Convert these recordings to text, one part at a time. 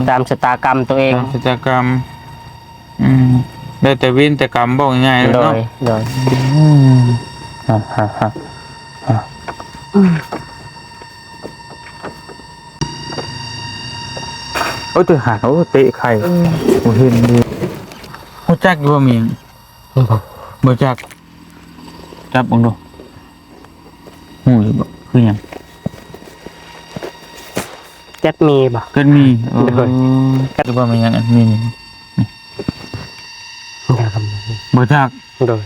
ຕາມຊະຕາກຳຕົວເອງ ຕາມຊະຕາກຳ. ອືມ ໄດ້ແຕ່ເວນແຕ່ກຳ ເວົ້າງ່າຍໆເນາະ. ໂດຍ ໂດຍ. ອືມ ຮະ ຮະ ຮະ ຮະ ໂອ້ຍ ໂຕຫັ້ນ ໂອ້ ເຕະໄຂ່ ເອີ ບໍ່ເຫັນຢູ່. ຮູ້ຈັກຢູ່ບໍ່ ມີຫຍັງ? ບໍ່ ບໍ່ຈັກ. ຈັບເບິ່ງດູ. ຮູ້ຢູ່ບໍ່ ຄືຫຍັງ? ເກັດໝີ່ບໍ່? ເກັດໝີ່. ເອີ ໂດຍ. ຫຼືວ່າແມ່ນຫຍັງອັນນີ້? ນີ້ ບໍ່ຈັກ. ໂດຍ.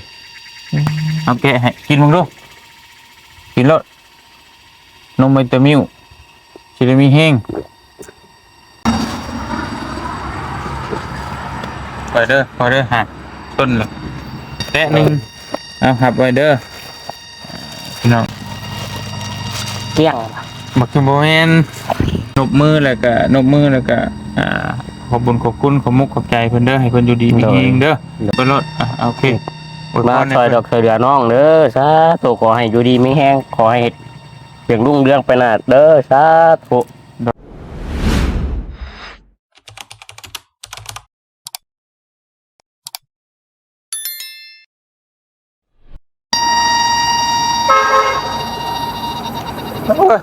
ເອົາແກະໃຫ້ກິນເບິ່ງດູ. ກິນໂລດ. ນົມວິຕາມິວ ຊິໄດ້ມີແຮງ. ໄປເດີ ພໍເດີ ຫາ ຊົນລະ ແຕະໜຶ່ງ. ເອົາ ຮັບໄວ້ເດີພີ່ນ້ອງ. ກ້ຽງ ບັກຈະບໍ່ແມ່ນ. ນົບມືແລ້ວກະ ນົບມືແລ້ວກະ ອ່າ ຂອບບຸນຂອບຄຸນ ຂອບມຸກຂອບໃຈເພິ່ນເດີ ໃຫ້ເພິ່ນຢູ່ດີມີແຮງເດີ. ໂດຍ ໄປໂລດ. ອ່າ ໂອເຄ ອວຍພອນໃຫ້ເພິ່ນ ມາຊ່ອຍດອກຊ່ອຍເຫຼືອນ້ອງເດີ. ສາທຸ ຂໍໃຫ້ຢູ່ດີມີແຮງ ຂໍໃຫ້ເຮັດ ເຮັງລຸງເຮືອງໄປໜ້າເດີ ສາທຸ. ໂອ້ຍ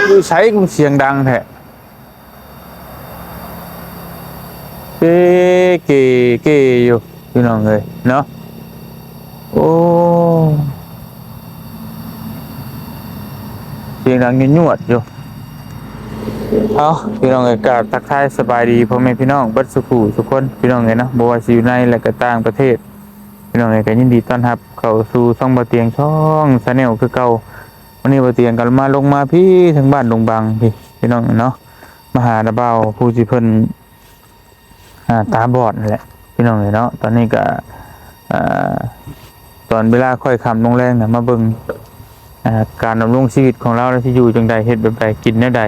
ຢູ່ໃສ ຄືສຽງດັງແທ້? ເກ ເກ ເກຢູ່ພີ່ນ້ອງເອີຍເນາະ. ໂອ້ ສຽງດັງຍວດໆຢູ່. ເອົາ ພີ່ນ້ອງເອີຍ ກາບທັກທາຍສະບາຍດີພໍ່ແມ່ພີ່ນ້ອງເບິດສູ່ຜູ້ສູ່ຄົນ ພີ່ນ້ອງເອີຍເນາະ, ບໍ່ວ່າຊິຢູ່ໃນ ແລະ ກະຕ່າງປະເທດ ພີ່ນ້ອງເອີຍ. ກະຍິນດີຕ້ອນຮັບເຂົ້າສູ່ຊ່ອງບ່າວຕຽງ ຊ່ອງ Channel ຄືເກົ່າ. ມື້ນີ້ບ່າວຕຽງກະມາ ລົງມາພີ້ ທາງບ້ານດົງບັງພີ້ ພີ່ນ້ອງເນາະ, ມາຫານ້າບ່າວຜູ້ທີ່ເພິ່ນ ອ່າ ຕາບອດນັ້ນແຫຼະ ພີ່ນ້ອງເອີຍເນາະ. ຕອນນີ້ກະ ອ່າ ຕອນເວລາຄ່ອຍຄ່ຳລົງແລງນະ ມາເບິ່ງ ອ່າ ການດຳລົງຊີວິດຂອງລາວ ລາວຊິຢູ່ຈັ່ງໃດ ເຮັດແບບໃດ ກິນແນວໃດ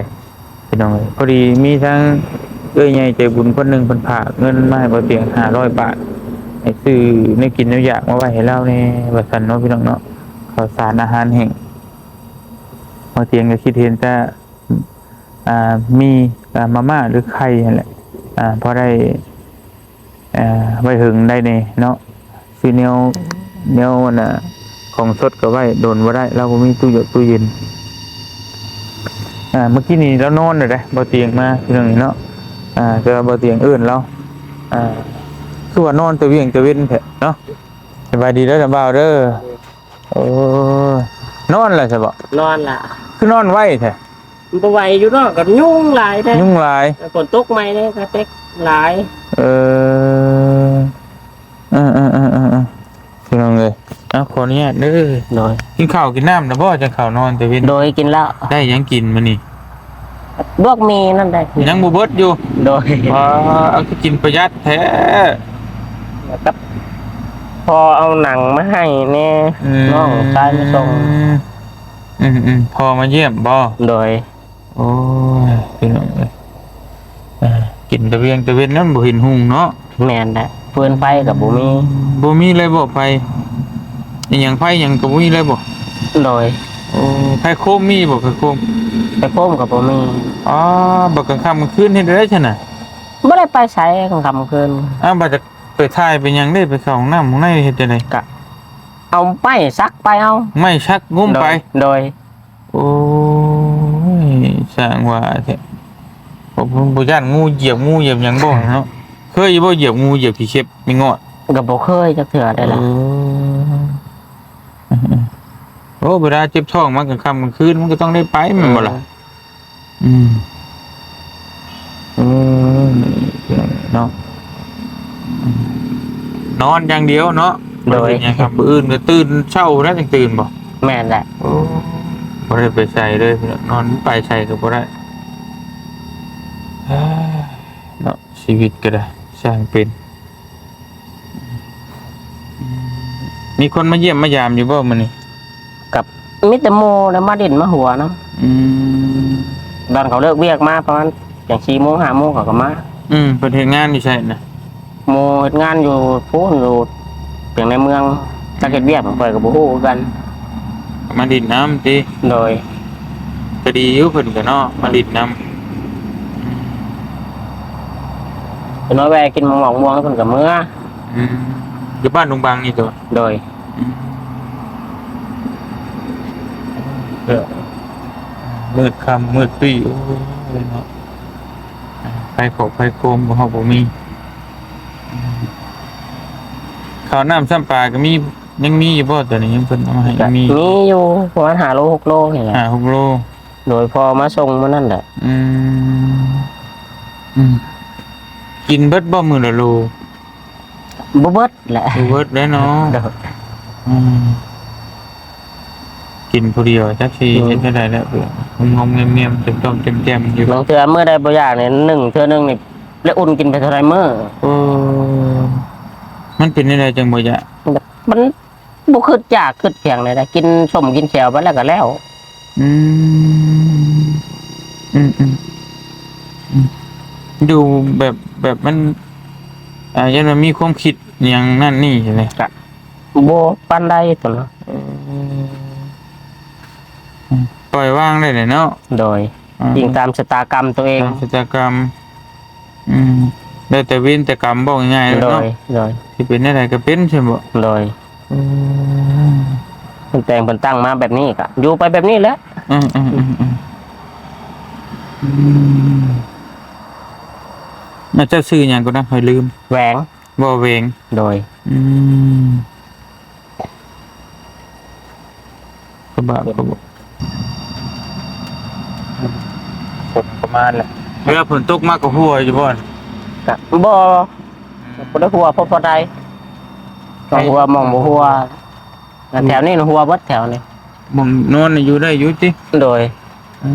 ພີ່ນ້ອງເອີຍ. ພໍດີມີທັງເອື້ອຍໃຫຍ່ໃຈບຸນຄົນໜຶ່ງ ເພິ່ນຝາກເງິນມາໃຫ້ບ່າວຕຽງຫ້າຮ້ອຍບາດ ໃຫ້ຊື້ແນວກິນແນວຢາກມາໄວ້ໃຫ້ລາວແດ່ ວ່າຊັ້ນເນາະ ພີ່ນ້ອງເນາະ, ເຂົ້າສານອາຫານແຫ້ງ. ບ່າວຕຽງກະຄິດເຫັນແຕ່ ອ່າ ມີ ອ່າ ມາມ່າ ຫຼື ໄຂ່ຫັ້ນແຫຼະ ອ່າ ພໍໄດ້ ອ່າ ໄວ້ເຫິງໄດ້ແດ່ເນາະ. ຊື້ແນວ ແນວອັນນ່າ ຂອງສົດກະໄວ້ດົນບໍ່ໄດ້ ລາວບໍ່ມີຕູ້ຢົດຕູ້ເຢັນ. ອ່າ ມື້ກີ້ນີ້ລາວນອນແລ້ວເດ້ ບ່າວຕຽງມາ ພີ່ນ້ອງເນາະ. ອ່າ ແຕ່ວ່າບ່າວຕຽງເອີ້ນລາວ ອ່າ ຄືວ່ານອນແຕ່ວຽງແຕ່ເວັນແທ້ເນາະ. ສະບາຍດີເດີ ບ່າວເດີ. ໂອ້ ນອນແລ້ວຊະບໍ? ນອນລະ. ຄືນອນໄວແທ້? ມັນບໍ່ໄຫວຢູ່ເນາະ ກະຍຸງຫຼາຍເດ້. ຍຸງຫຼາຍ. ຝົນຕົກໃໝ່ເດ້ ກະເຕັກຫຼາຍ. ເອີ ເອີໆໆໆ ພີ່ນ້ອງເອີຍ. ເອົາ ຂໍອະນຸຍາດເດີ. ໂດຍ. ກິນເຂົ້າກິນນ້ຳແລ້ວບໍ່? ຈັ່ງເຂົ້ານອນແຕ່ເວັນ. ໂດຍ ກິນແລ້ວ. ໄດ້ຫຍັງກິນມື້ນີ້? ລວກໝີ່ນັ້ນໄດ້. ຍັງບໍ່ເບິດຢູ່? ໂດຍ. ວ້າ ເອົາ ຄືກິນປະຢັດແທ້. ກັບພໍ່ເອົາໜັງມາໃຫ້ແດ່. ອືມ ນ້ອງຊາຍມາສົ່ງ. ອືມໆ ພໍ່ມາຢ້ຽມບໍ? ໂດຍ. ໂອ້ຍ ພີ່ນ້ອງເອີຍ ເອີ ກິນແຕ່ວຽງແຕ່ເວັນນັ້ນ ບໍ່ເຫັນຮຸ່ງເນາະ. ແມ່ນແຫຼະ ເຟືອນໄຟກະບໍ່ມີ. ບໍ່ມີເລີຍບໍ ໄຟ ອີ່ຫຍັງ ໄຟຫຍັງກະບໍ່ມີເລີຍບໍ? ໂດຍ. ໂອ້ ໄຟໂຄມມີບໍ? ໄຟໂຄມ ໄຟໂຄມກະບໍ່ມີ. ອໍ ບັດກາງຄ່ຳກາງຄືນເຮັດແນວໃດຊັ້ນນະ? ບໍ່ໄດ້ໄປໃສກາງຄ່ຳກາງຄືນ. ອ້າວ ບັດຈະໄປຖ່າຍໄປຫຍັງເດ້ ໄປເຂົ້າຫ້ອງນ້ຳຫ້ອງໃນເຮັດຈັ່ງໃດ? ກະເອົາໄມ້ສັກໄປເອົາ. ໄມ້ສັກງຸ້ມໄປ. ໂດຍ ໂດຍ. ໂອ້ຍ ຊ່າງວ່າແທ້ ບໍ່ ບໍ່ຢ້ານງູຢຽບ ງູຢຽບຫຍັງບໍ່ເນາະ? ເຄີຍຢູ່ບໍ່ ຢຽບງູ ຢຽບຂີ້ເຂັບ ມີງອດ? ກະບໍ່ເຄີຍຈັກເທື່ອໄດ໋ລະ. ເອີ ໂອ້ ເວລາເຈັບທ້ອງມາກາງຄ່ຳກາງຄືນ ມັນກະຕ້ອງໄດ້ໄປແມ່ນບໍ່ລະ? ເອີ ອືມ ອືມ ເນາະ ນອນຢ່າງດຽວເນາະ. ໂດຍ. ບໍ່ໄດ້ເຮັດຫຍັງ ມື້ອື່ນກະຕື່ນເຊົ້າພຸ້ນນະ ຈັ່ງຕື່ນບໍ? ແມ່ນແຫຼະ. ໂອ້ ບໍ່ໄດ້ໄປໃສເລີຍ ນອນ ໄປໃສກະບໍ່ໄດ້. ເນາະ ຊີວິດກະໄດ້ ຊ່າງເປັນ. ມີຄົນມາຢ້ຽມມາຢາມຢູ່ບໍ່ມື້ນີ້? ກະມີແຕ່ໝູ່ແລ້ວມາຫຼິ້ນມາຫົວນຳ. ອືມ ຕອນເຂົາເລີກວຽກມາປະມານຈັ່ງສີ່ໂມງຫ້າໂມງເຂົາກະມາ. ອືມ ເພິ່ນເຮັດງານຢູ່ໃສນະ? ໝູ່ເຮັດງານຢູ່ພຸ້ນ ຢູ່ພຽງໃນເມືອງ ຈັກເຮັດວຽກຂອງຂ້ອຍກະບໍ່ຮູ້ຄືກັນ. ມາຫຼິ້ນນຳຕິ? ໂດຍ. ກະດີຢູ່ ເພິ່ນກະເນາະ ມາຫຼິ້ນນຳ. ຕົວນ້ອຍແວ່ກິນໝາກມ່ວງ ເພິ່ນກໍເມືອ. ອືມ ຢູ່ບ້ານດົງບັງນີ້ຕົວະ? ໂດຍ. ອືມ ເອີ ມືດຄ່ຳມືດປີ້ ໂອ້ຍເນາະ ໄຟຄອກໄຟໂຄມກໍເຮົາບໍ່ມີ. ອືມ ເຂົ້ານ້ຳຊ້ຳປາກໍມີ ຍັງມີຢູ່ບໍ່? ຕອນນີ້ຍັງເພິ່ນເອົາມາໃຫ້ ກໍມີ ມີຢູ່ປະມານຫ້າໂລ ຫົກໂລນີ້ແຫຼະ. ຫ້າ ຫົກໂລ. ໂດຍ ພໍ່ມາສົ່ງມື້ນັ້ນແຫຼະ. ອືມ ອືມ ກິນເບິດບໍ່ມື້ລະໂລ? ບໍ່ເບິດແຫຼະ. ບໍ່ເບິດແຫຼະເນາະ. ໂດຍ. ອືມ ກິນຜູ້ດຽວ ຈັກຊິ ອືມ ເຮັດແນວໃດແລ້ວ ງອມໆແງມໆ ເຕັມໆແຈ່ມໆຢູ່. ບາງເທື່ອມື້ໃດບໍ່ຢາກນີ້ ໜຶ້ງເທື່ອໜຶ່ງນີ້ ແລ້ວອຸ່ນກິນໄປເທົ່າໃດມື້. ເອີ ມັນເປັນແນວໃດຈັ່ງບໍ່ຢາກ? ມັນ ບໍ່ຄິດຢາກຄິດຫຍັງເລີຍນະ ກິນສົ້ມກິນແຈ່ວໄປແລ້ວກໍແລ້ວ. ອືມ ອືມໆ ອືມ ຢູ່ແບບ ແບບມັນ ອ່າ ຢ້ານວ່າມີຄວາມຄິດຫຍັງນັ້ນນີ້ໃຊ່ໄໝ? ກະບໍ່ປານໃດຕົວະ. ເອີ ອືມ ປ່ອຍວາງໄດ້ແຫຼະເນາະ. ໂດຍ. ອືມ ອີງຕາມຊະຕາກຳຕົວເອງ. ຕາມຊະຕາກຳ. ອືມ ໄດ້ແຕ່ເວນແຕ່ກຳ ເວົ້າງ່າຍໆເນາະ. ໂດຍ ໂດຍ. ຊິເປັນແນວໃດກໍເປັນ ຊັ້ນບໍ? ໂດຍ. ອືມ ເພິ່ນແຕ່ງເພິ່ນຕັ້ງມາແບບນີ້ ກໍຢູ່ໄປແບບນີ້ແຫຼະ. ອືມໆໆໆ ອືມ ແລ້ວເຈົ້າຊື່ຫຍັງກໍນະ? ຂ້ອຍລືມ. ແຫວງ. ບໍ່ ແຫວງ. ໂດຍ. ອືມ ກະບະ ກະບະ ຝົນກໍມາແລ້ວ. ເວລາຝົນຕົກມາກໍຮົ່ວຢູ່ບໍ່? ກະບໍ່ ອືມ ບໍ່ໄດ້ຮົ່ວພໍ ພໍໄດ້ ຕ້ອງຮົ່ວໝ່ອງບໍ່ຮົ່ວ. ແລ້ວແຖວນີ້ຫັ້ນຮົ່ວເບິດແຖວນີ້. ໝ່ອງນອນນີ້ຢູ່ໄດ້ຢູ່ຕິ? ໂດຍ. ອືມ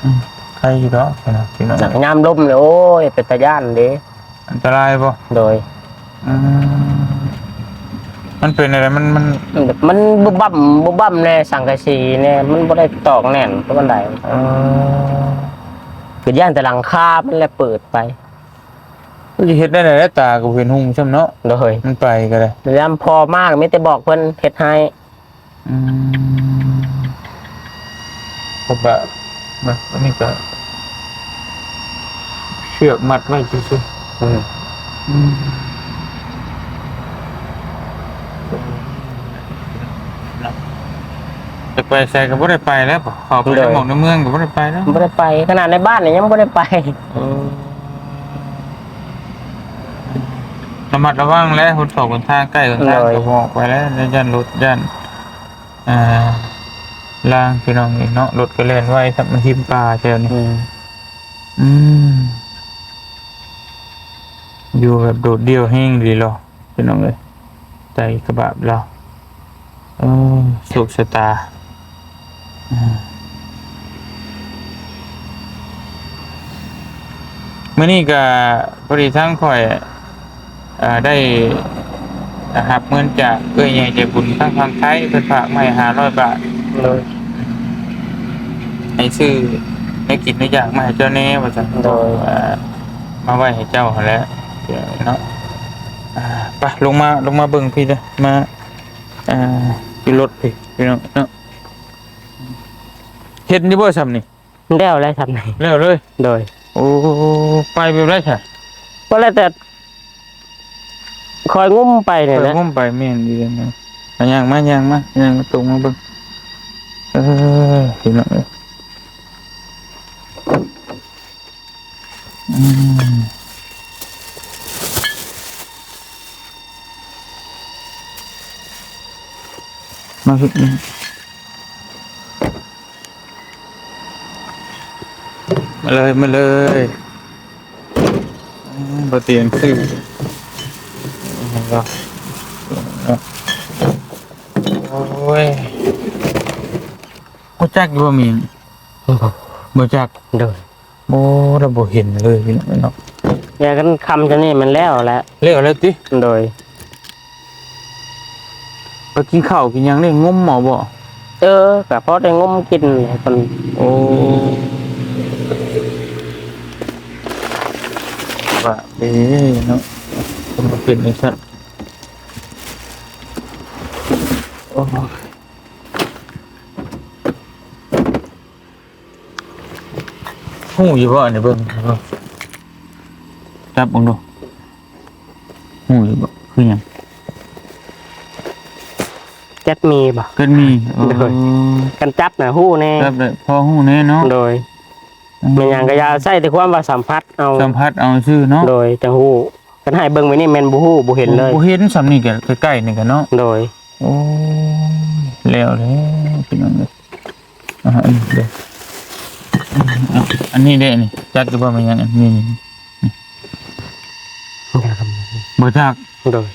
ອືມ ໄຄຢູ່ດອກພີ່ນ້ອງ. ຍາມລົມນີ້ ໂອ້ຍ ເປັນຕາຢ້ານເດ້. ອັນຕະລາຍບໍ່? ໂດຍ. ອືມ ມັນເປັນແນວໃດ? ມັນ ມັນ ມັນບຸບບັ້ມບຸບບັ້ມແດ່ ສັງກະສີແດ່ ມັນບໍ່ໄດ້ຕອກແໜ້ນປານໃດ. ເອີ ຄືຢ້ານແຕ່ຫຼັງຄາມັນແຫຼະເປີດໄປ. ຄືຊິເຮັດແນວໃດ ຕາກໍບໍ່ເຫັນຮຸ່ງຊ້ຳເນາະ. ໂດຍ. ມັນໄປກໍໄດ້ ຍາມພໍ່ມາກໍມີແຕ່ບອກເພິ່ນເຮັດໃຫ້. ອືມ ເພາະວ່າ ນະ ອັນນີ້ກໍເຊືອກມັດໄວ້ຊື່ໆ. ອືມ ອືມ ຈະໄປໃສກໍບໍ່ໄດ້ໄປແລ້ວ ເຂົ້າໄປໃນໝ່ອງໃນເມືອງກໍບໍ່ໄດ້ໄປແລ້ວ. ບໍ່ໄດ້ໄປ ຂະໜາດໃນບ້ານນີ້ຍັງບໍ່ໄດ້ໄປ. ເອີ ລະມັດລະວັງແຫຼະ ຫົນສອກຫົນທາງ ໃກ້ຫົນທາງ ໂດຍ ກໍບໍ່ອອກໄປແລ້ວ ຢ້ານລົດ ຢ້ານ ອ່າ ລາງ ພີ່ນ້ອງເອີຍເນາະ. ລົດກໍແລ່ນໄວ ມັນຖິ້ມປ່າແຖວນີ້. ອືມ ອືມ ຢູ່ແບບໂດດດ່ຽວແຮງອີ່ຫຼີລະ ພີ່ນ້ອງເອີຍ ໃຈກະບາບລາວ. ເອີ ໂຊກຊະຕາ. ອືມ ມື້ນີ້ກະພໍດີທາງຂ້ອຍ ເອີ ໄດ້ຮັບເງິນຈາກເອື້ອຍໃຫຍ່ໃຈບຸນທາງຝັ່ງໄທ ເພິ່ນຝາກມາໃຫ້ຫ້າຮ້ອຍບາດ. ໂດຍ. ໃຫ້ຊື້ແນວກິນແນວຢາກມາໃຫ້ເຈົ້າແດ່ວ່າຊັ້ນ. ໂດຍ. ເອີ ມາໄວ້ໃຫ້ເຈົ້າຫັ້ນແຫຼະເນາະ. ອ່າ ໄປ ລົງມາ ລົງມາເບິ່ງພີ້ເດີ ມາ ອ່າ ຢູ່ລົດພີ້ ພີ່ນ້ອງເນາະ. ເຫັນຢູ່ບໍ່ຊ່ຳນີ້? ແລ້ວແລ້ວຊ່ຳນີ້ ແລ້ວເລີຍ. ໂດຍ. ໂອ້ ໄປແບບໃດຊະ? ກໍແລ້ວແຕ່ ຄອຍງຸ້ມໄປນີ້ແຫຼະ ງຸ້ມໄປ. ແມ່ນຢູ່ເດ້. ມາ ຍ່າງມາ ຍ່າງມາ ຍ່າງມາຕົງມາເບິ່ງ. ເອີ ພີ່ນ້ອງເອີຍ ອືມ ມາ ມາເລີຍ ມາເລີຍ. ອືມ ບໍ່ຕຽງຊື່ ໂອ້ຍ ຮູ້ຈັກຢູ່ບໍ່ມີ? ບໍ່ ບໍ່ຈັກ. ໂດຍ. ໂອ້ ລະບໍ່ເຫັນເລີຍພີ່ນ້ອງເນາະ. ຢ່າ ຄັນຄ່ຳຈະນີ້ແມ່ນແລ້ວແຫຼະ. ແລ້ວແລ້ວຕິ? ໂດຍ. ໄປກິນເຂົ້າກິນຫຍັງໄດ້ ງົມເອົາບໍ່? ເອີ ກະພໍໄດ້ງົມກິນໃຫ້ເພິ່ນ. ໂອ້ ວ່າເດ້ເນາະ ເພິ່ນມາເປັນຈັ່ງຊັ້ນ. ໂອ້ຍ. ຮູ້ຢູ່ບໍ່ ອັນນີ້ເບິ່ງ ເບິ່ງ ຈັບເບິ່ງດູ ຮູ້ຢູ່ບໍ່ ຄືຫຍັງ? ແກັດມີບໍ່? ແກັດມີ. ເອີ ໂດຍ ຄັນຈັບນະຮູ້ແດ່ ຈັບໄດ້ ພໍຮູ້ແດ່ເນາະ. ໂດຍ ອືມ ແມ່ນຫຍັງກໍຢ່າ ໃຊ້ແຕ່ຄວາມວ່າສຳຜັດເອົາ ສຳຜັດເອົາຊື່ເນາະ. ໂດຍ ຈັ່ງຮູ້ ຄັນໃຫ້ເບິ່ງໄປນີ້ແມ່ນບໍ່ຮູ້ ບໍ່ເຫັນເລີຍ. ບໍ່ເຫັນສ່ຳນີ້ກໍໃກ້ໆນີ້ກໍເນາະ. ໂດຍ ໂອ້ຍ ແລ້ວແຫຼະພີ່ນ້ອງເອີຍ. ອ່າ ອັນນີ້ເດ້ ອັນນີ້ເດ້ນີ້ ຈັກຢູ່ບໍ່ແມ່ນຫຍັງ ອັນນີ້ ນີ້ ນີ້ ບໍ່ຈັກ. ໂດຍ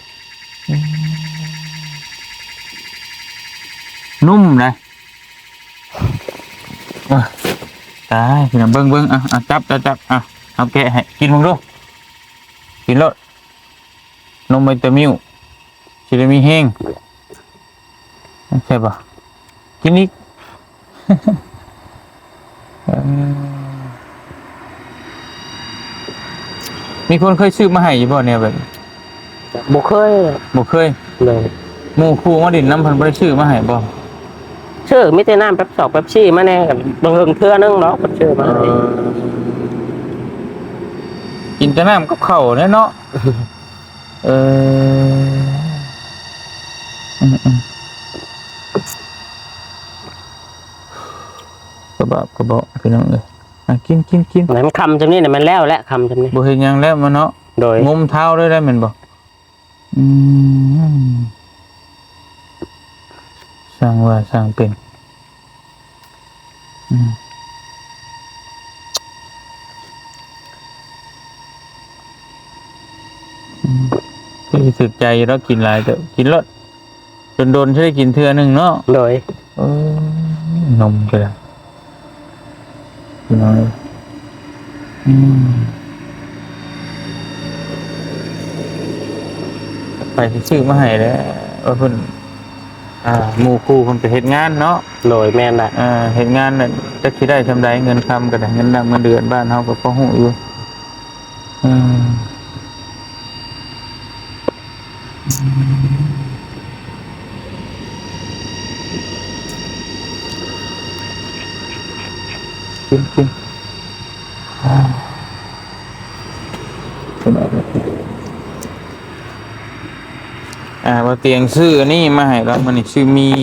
ນຸ່ມນະ. ໂອ້ຍ ຕາຍ ພີ່ນ້ອງ ເບິ່ງ ເບິ່ງ ອ່ະ ອ່ະ ຈັບ ຈັບ ຈັບ ອ່ະ ເອົາແກະໃຫ້ກິນເບິ່ງດູ ກິນໂລດ ນົມວິຕາມິວ ຊິໄດ້ມີແຮງ ແຊບບໍ່? ກິນອີກ. ເອີ ມີຄົນເຄີຍຊື້ມາໃຫ້ຢູ່ບໍ່ ແນວແບບນີ້? ບໍ່ເຄີຍ ບໍ່ເຄີຍ. ໂດຍ ໝູ່ຄູ່ມາຫຼິ້ນນຳ ເພິ່ນບໍ່ໄດ້ຊື້ມາໃຫ້ບໍ່? ຊື້ ມີແຕ່ນ້ຳແປັບສອກແປັບຊີມາແດ່ ບາງເທື່ອເທື່ອໜຶ່ງດອກ ເພິ່ນຊື້ມາໃຫ້. ເອີ ກິນແຕ່ນ້ຳກັບເຂົ້າແຫຼະເນາະ. ເອີ ອືມໆ ກະບາບກະເບາະ ພີ່ນ້ອງເອີຍ. ອ່ະ ກິນ ກິນ ກິນ ໃຫ້ມັນຄຳຈຳນີ້ນະ ແມ່ນແລ້ວແຫຼະ ຄຳຈຳນີ້ ບໍ່ເຮັດຫຍັງແລ້ວມັນເນາະ. ໂດຍ ງົມເທົ້າເລີຍໄດ້ແມ່ນບໍ່? ອືມ ຊ່າງວ່າຊ່າງເປັນ. ອືມ ອືມ ຄືຊິຖືກໃຈຢູ່ດອກ ກິນຫຼາຍເຕີບ ກິນໂລດ. ດົນໆ ຊິໄດ້ກິນເທື່ອໜຶ່ງເນາະ. ໂດຍ ເອີ ນົມກໍໄດ້ ພີ່ນ້ອງເອີຍ. ອືມ ໄປຊິຊື້ມາໃຫ້ແຫຼະ ວ່າເພິ່ນ ອ່າ ໝູ່ຄູ່ເພິ່ນໄປເຮັດງານເນາະ. ໂດຍ ແມ່ນລະ ອ່າ ເຮັດງານລະ ຈັກຊິໄດ້ຊ່ຳໃດ ເງິນຄຳກໍໄດ້ ເງິນດຳເງິນເດືອນ ບ້ານເຮົາກໍພໍຮູ້ຢູ່. ອືມ ກິນ ກິນ ອ່າ ບ່າວຕຽງຊື້ອັນນີ້ມາໃຫ້ລາວມື້ນີ້ ຊື້ໝີ່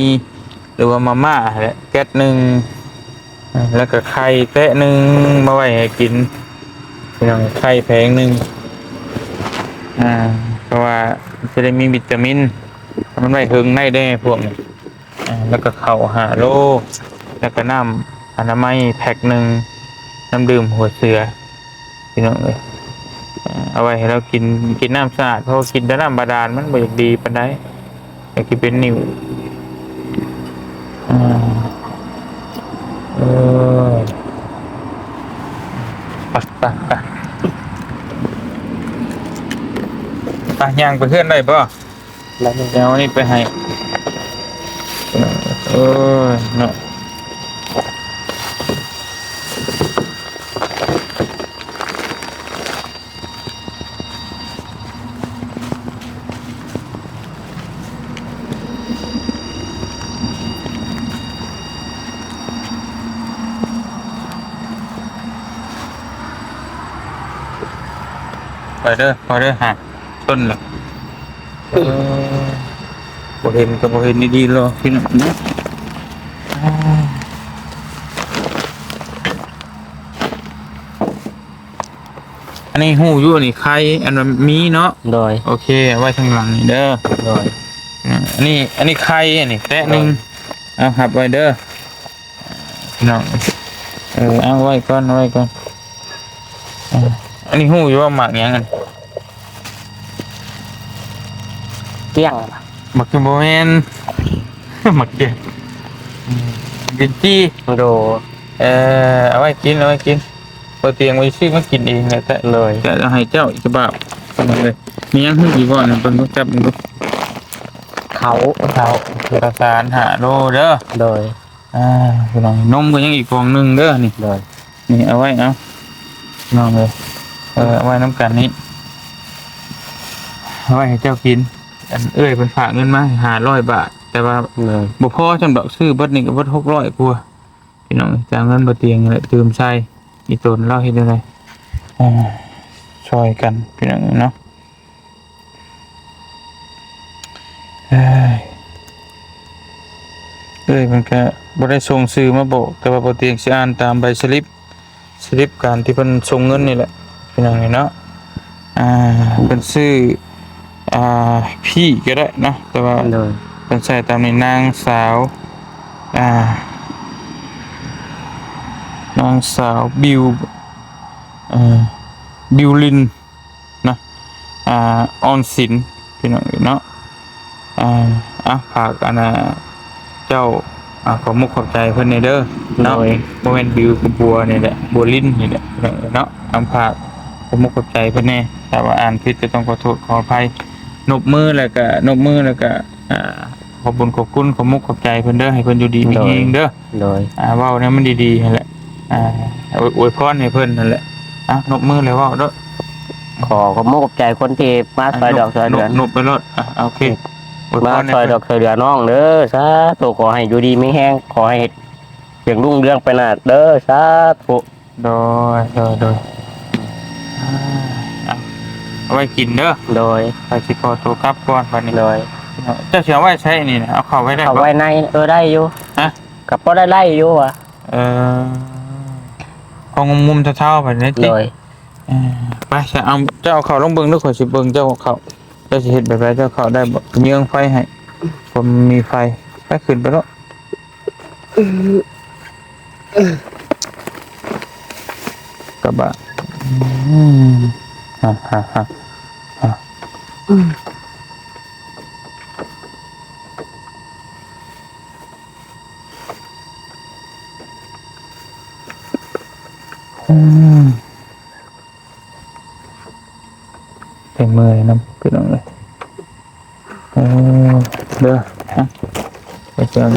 ຫຼືວ່າມາມ່າຫັ້ນແຫຼະ ແກັດໜຶ່ງ ອ່າ ແລ້ວກໍໄຂ່ແຕະໜຶ່ງ ມາໄວ້ໃຫ້ກິນ ພີ່ນ້ອງ ໄຂ່ແຜງໜຶ່ງ ອ່າ ເພາະວ່າຈະໄດ້ມີວິຕາມິນ ມັນໄວ້ເຖິງໄດ້ເດ້ພວກນີ້ ອ່າ ແລ້ວກໍເຂົ້າຫ້າໂລ ແລ້ວກໍນ້ຳອະນາໄມແພັກໜຶ່ງ ນ້ຳດື່ມຫົວເສືອ ພີ່ນ້ອງເອີຍ ເອົາໄວ້ໃຫ້ລາວກິນ ກິນນ້ຳສະອາດ ເພາະວ່າກິນແຕ່ນ້ຳບາດານມັນບໍ່ຢາກດີປານໃດ ຢາກຊິເປັນໜິ້ວ ອ່າ ເອີ ໄປ ໄປ ໄປ ໄປ ຍ່າງໄປເຮືອນໄດ້ບໍ່? ແລ້ວນີ້ ແລ້ວນີ້ໄປໃຫ້ ເອີຍເນາະ ໄປເດີ ໄປເດີ ຫາ ຊົນລະ ເອີ ບໍ່ເຫັນກໍບໍ່ເຫັນດີໆ ລອ ພີ່ນ້ອງເນາະ ອ່າ ອັນນີ້ຮູ້ຢູ່ ອັນນີ້ໄຂ່ ອັນວ່າມີເນາະ ໂດຍ ໂອເຄ ເອົາໄວ້ທາງຫຼັງນີ້ເດີ ໂດຍ ອ່າ ອັນນີ້ ອັນນີ້ໄຂ່ ອັນນີ້ແຕະໜຶ່ງ ໂດຍ ເອົາຮັບໄວ້ເດີ ພີ່ນ້ອງ ເອີ ເອົາໄວ້ກ່ອນ ເອົາໄວ້ກ່ອນ ເອີ ອັນນີ້ຮູ້ຢູ່ວ່າໝາກຫຍັງ ອັນ ກ້ຽງ ໝາກ ບໍ່ແມ່ນ ໝາກກ້ຽງ ອືມ ລິນຈີ່ ໂດ ເອີ ເອົາໄວ້ກິນ ເອົາໄວ້ກິນ ບໍ່ຕຽງໄວ້ຊື້ມາກິນເອງແຫຼະ ໂດຍ ຈະເອົາໃຫ້ເຈົ້າອີກຈະບາບ ເອົາເລີຍ ມີຫຍັງຮູ້ຢູ່ບໍ່ ນັ້ນເບິ່ງດູ ຈັບເບິ່ງດູ ເຂົ້າ ເຂົ້າ ເອກະສານຫ້າໂລເດີ ໂດຍ ອ່າ ພີ່ນ້ອງ ນົມກໍຍັງອີກກ່ອງໜຶ່ງເດີນີ້ ໂດຍ ນີ້ເອົາໄວ້ ເອົາ ນ້ອງເອີຍ ເອີ ເອົາໄວ້ນຳກັນນີ້ ເອົາໄວ້ໃຫ້ເຈົ້າກິນ ອັນເອື້ອຍເພິ່ນຝາກເງິນມາໃຫ້ຫ້າຮ້ອຍບາດ ແຕ່ວ່າ ໂດຍ ບໍ່ພໍຊ່ຳດອກ ຊື້ເບິດນີ້ກໍເບິດຫົກຮ້ອຍກວ່າ ພີ່ນ້ອງ ຈາກນັ້ນບໍ່ຕຽງແຫຼະຕື່ມໃສ່ ອີ່ຕົນລາວເຮັດແນວໃດ ອ່າ ຊ່ອຍກັນພີ່ນ້ອງເນາະ. ເອີຍ ເອີຍ ເພິ່ນກະບໍ່ໄດ້ສົ່ງຊື່ມາບອກ ແຕ່ວ່າບໍ່ຕຽງຊິອ່ານຕາມໃບສະລິບ ສະລິບການທີ່ເພິ່ນສົ່ງເງິນນີ້ແຫຼະພີ່ນ້ອງເນາະ. ອ່າ ເພິ່ນຊື່ ອ່າ ພີ່ກໍໄດ້ເນາະ ແຕ່ວ່າ ໂດຍ ເພິ່ນໃສ່ຕາມນີ້ ນາງສາວ ອ່າ ນາງສາວບິວ ເອີ ບິວລິນ ເນາະ ອ່າ ອອນສິນ ພີ່ນ້ອງເອີຍເນາະ. ອ່າ ອ່ະ ຝາກອັນນ່າ ເຈົ້າ ອ່າ ຂອບມຸກຂອບໃຈເພິ່ນແດ່ເດີເນາະ. ໂດຍ ບໍ່ແມ່ນບິວ ຄືບົວນີ້ແຫຼະ ບົວລິນນີ້ແຫຼະ ພີ່ນ້ອງເອີຍເນາະ. ອ່າ ຝາກຂອບມຸກຂອບໃຈເພິ່ນແດ່ ຖ້າວ່າອ່ານຜິດກໍຕ້ອງຂໍໂທດຂໍອະໄພ. ນົບມືແລ້ວກະ ນົບມືແລ້ວກະ ອ່າ ຂອບບຸນຂອບຄຸນ ຂອບມຸກຂອບໃຈເພິ່ນເດີ ໃຫ້ເພິ່ນຢູ່ດີມີແຮງເດີ. ໂດຍ ໂດຍ ອ່າ ເວົ້າແນວມັນດີໆຫັ້ນແຫຼະ ອ່າ ອວຍ ອວຍພອນໃຫ້ເພິ່ນຫັ້ນແຫຼະ. ອ່ະ ນົບມືແລ້ວເວົ້າເດີ ຂໍຂອບມຸກຂອບໃຈຄົນທີ່ມາຊ່ອຍດອກຊ່ອຍເດືອນ ນົບໄປໂລດ. ອ່ະ ໂອເຄ ອວຍພອນໃຫ້ເພິ່ນ ມາຊ່ອຍດອກຊ່ອຍເຫຼືອນ້ອງເດີ. ສາທຸ ຂໍໃຫ້ຢູ່ດີມີແຮງ ຂໍໃຫ້ເຮັດຫຍັງຮຸ່ງເຮືອງໄປໜ້າເດີ ສາທຸ. ໂດຍ ໂດຍ ໂດຍ ອ່າ ເອົາ ເອົາໄວ້ກິນເດີ. ໂດຍ ຂ້ອຍຊິຂໍໂຕກັບກ່ອນບັດນີ້. ໂດຍ ເຈົ້າຊິເອົາໄວ້ໃສນີ້ນະ? ເອົາເຂົ້າໄວ້ໄດ້ບໍ່? ເອົາໄວ້ໃນ ເອີ ໄດ້ຢູ່. ຮະ? ກໍພໍໄດ້ໄລ່ຢູ່ວ່າ. ເອີ ຂອງງຸ່ມໆເທົາໆ ບັດນີ້ຕິ. ໂດຍ ເອີ ໄປຊະ ເອົາ ເຈົ້າເອົາເຂົ້າລອງເບິ່ງດູ ຂ້ອຍຊິເບິ່ງເຈົ້າເຂົ້າ ເຈົ້າຊິເຮັດແບບໃດ ເຈົ້າເຂົ້າໄດ້ບໍ່? ຍິງໄຟໃຫ້ ບໍ່ມີໄຟ ໄປ ຂຶ້ນໄປໂລດ. ກະບະ ອືມ ຮະ ຮະ ຮະ ຮະ ອືມ ອືມ. ເປັນເມື່ອຍນຳ ພີ່ນ້ອງເອີຍ. ເອີ ເດີ ຮະ ໄປເຈີກັນ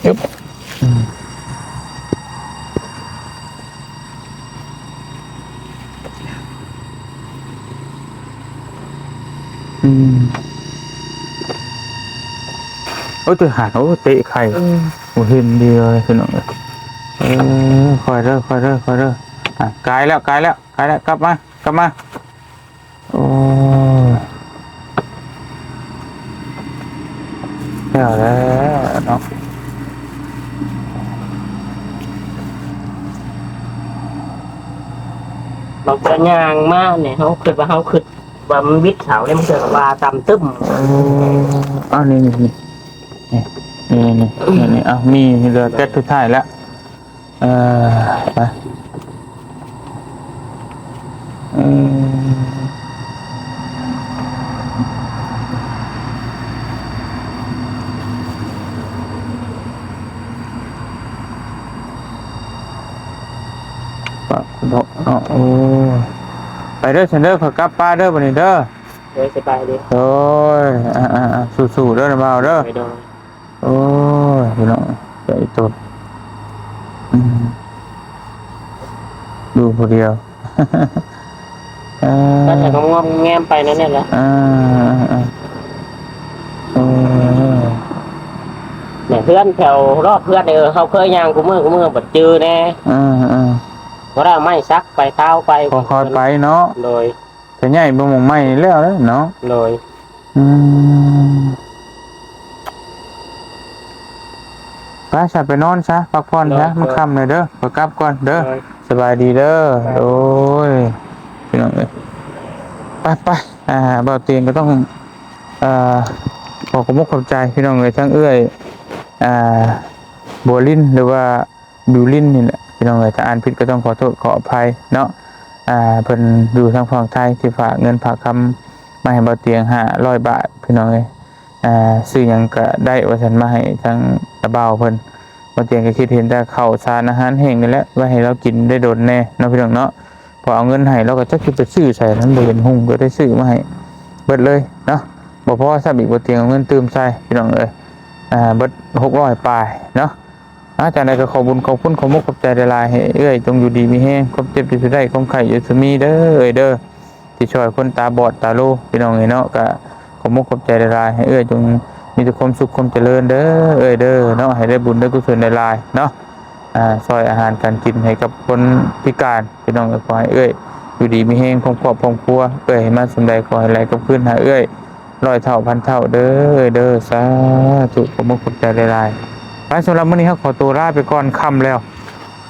ອຶບ ອືມ. ອືມ ໂອ້ຍ ຕົວຫັນ ໂອ້ຍ ເຕະໄຂ່ ເອີ ບໍ່ເຫັນດີເລີຍ ພີ່ນ້ອງເອີຍ. ເອີ ຄ່ອຍເດີ ຄ່ອຍເດີ ຄ່ອຍເດີ. ອ່ະ ກາຍແລ້ວ ກາຍແລ້ວ ກາຍແລ້ວ ກັບມາ ກັບມາ. ໂອ້ຍ ແລ້ວແຫຼະເນາະ ບາງເທື່ອຍ່າງມານີ້ ເຮົາຄິດວ່າ ເຮົາຄິດວ່າມັນວິດເສົາເດ້ ບາງເທື່ອກໍວ່າຕ່ຳຕຶ້ມ. ເອີ ອ້າວ ນີ້ ນີ້ ນີ້ ອ້າວ ມີເຫຼືອແກັດສຸດທ້າຍແລ້ວ. ເອີ ໄປ ເອີ ປະເນາະ ໂອ້ ໄປເດີ ຊັ້ນເດີ ຂ້ອຍກັບປະເດີ ບັດນີ້ເດີ. ໂດຍ ສະບາຍດີ ໂດຍ ອ່າໆ ສູ້ໆ ເດີ ບ່າວເດີ. ໂດຍ ໂດຍ ໂອ້ຍ ພີ່ນ້ອງ ໃຈຕົດ ອືມ ຢູ່ຜູ້ດຽວ ເອີ ກໍຈະງອມແງມໄປນັ້ນແຫຼະ. ເອີ ເອີ ເອີ ໂອ້ຍ ແມ່ນເຮືອນແຖວລອບເຮືອນ ເອີ ເຮົາເຄີຍຍ່າງຄູ່ມື້ ຄູ່ມື້ ບັດຈື່ແດ່ ເອີ ເອີ ບໍ່ໄດ້ເອົາໄມ້ສັກໄປຕາວໄປ ຄ່ອຍໆ ໄປເນາະ. ໂດຍ ໄປຍ້າຍເບິ່ງໝ່ອງໃໝ່ແລ້ວເນາະ. ໂດຍ ອືມ ໄປຊະ ໄປນອນຊະ ພັກຜ່ອນຊະ. ໂດຍ ມັນຄ່ຳແລ້ວເດີ ຂ້ອຍກັບກ່ອນເດີ. ໂດຍ ສະບາຍດີເດີ. ໂດຍ ໂດຍ ພີ່ນ້ອງເອີຍ ໄປໆ ອ່າ ບ່າວຕຽງກໍຕ້ອງ ອ່າ ຂໍຂອບອົກຂອບໃຈ ພີ່ນ້ອງເອີຍ ທັງເອື້ອຍ ອ່າ ບົວລິນ ຫຼືວ່າ ບິວລິນນີ້ແຫຼະ ພີ່ນ້ອງເອີຍ. ຖ້າອ່ານຜິດກໍຕ້ອງຂໍໂທດຂໍອະໄພເນາະ. ອ່າ ເພິ່ນຢູ່ທາງຝັ່ງໄທ ທີ່ຝາກເງິນຝາກຄຳມາໃຫ້ບ່າວຕຽງຫ້າຮ້ອຍບາດ ພີ່ນ້ອງເອີຍ. ອ່າ ຊື້ຫຍັງກໍໄດ້ວ່າຊັ້ນ ມາໃຫ້ທາງຕາບ່າວເພິ່ນ. ບ່າວຕຽງກໍຄິດເຫັນແຕ່ເຂົ້າສານອາຫານແຫ້ງນີ້ແຫຼະ ໄວ້ໃຫ້ລາວກິນໄດ້ດົນແດ່ເນາະ ພີ່ນ້ອງເນາະ. ພໍເອົາເງິນໃຫ້ ລາວກໍຈັກຊິໄປຊື້ໃສ ມັນບໍ່ເຫັນຮຸ່ງ ກໍໄດ້ຊື້ມາໃຫ້ເບິດເລີຍເນາະ. ບໍ່ພໍຊ້ຳອີກ ບ່າວຕຽງເອົາເງິນຕື່ມໃສ່ ພີ່ນ້ອງເອີຍ. ອ່າ ເບິດຫົກຮ້ອຍປາຍເນາະ. ອ່າ ຈັ່ງໃດກໍຂອບບຸນຂອບຄຸນ ຂອບມຸກຂອບໃຈຫຼາຍໆ ໃຫ້ເອື້ອຍຈົ່ງຢູ່ດີມີແຮງ ຄວາມເຈັບຢ່າສູ່ໄດ້ ຄວາມໄຂ້ຢ່າສູ່ມີເດີເອື້ອຍເດີ ທີ່ຊ່ອຍຄົນຕາບອດຕາໂລ ພີ່ນ້ອງເອີຍເນາະ. ກໍຂອບມຸກຂອບໃຈຫຼາຍໆ ໃຫ້ເອື້ອຍຈົ່ງ ມີແຕ່ຄວາມສຸກຄວາມຈະເລີນເດີເອື້ອຍເດີເນາະ ໃຫ້ໄດ້ບຸນໄດ້ກຸສົນຫຼາຍໆເນາະ ອ່າ ຊ່ອຍອາຫານການກິນໃຫ້ກັບຄົນພິການ ພີ່ນ້ອງເອີຍ ຂໍໃຫ້ເອື້ອຍຢູ່ດີມີແຮງ ພ້ອມຄອບພ້ອມຄົວ ເອື້ອຍໃຫ້ມາສ່ຳໃດ ຂໍໃຫ້ໄຫຼກັບຄືນຫາເອື້ອຍຮ້ອຍເທົ່າພັນເທົ່າເດີເອື້ອຍເດີ ສາທຸ ຂອບມຸກຂອບໃຈຫຼາຍໆ. ໄປ ສຳລັບມື້ນີ້ເຮົາຂໍຕົວລາໄປກ່ອນ ຄ່ຳແລ້ວ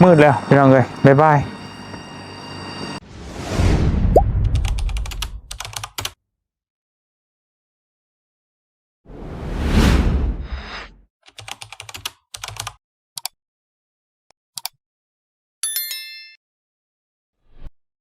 ມືດແລ້ວ ພີ່ນ້ອງເອີຍ ບາຍບາຍ.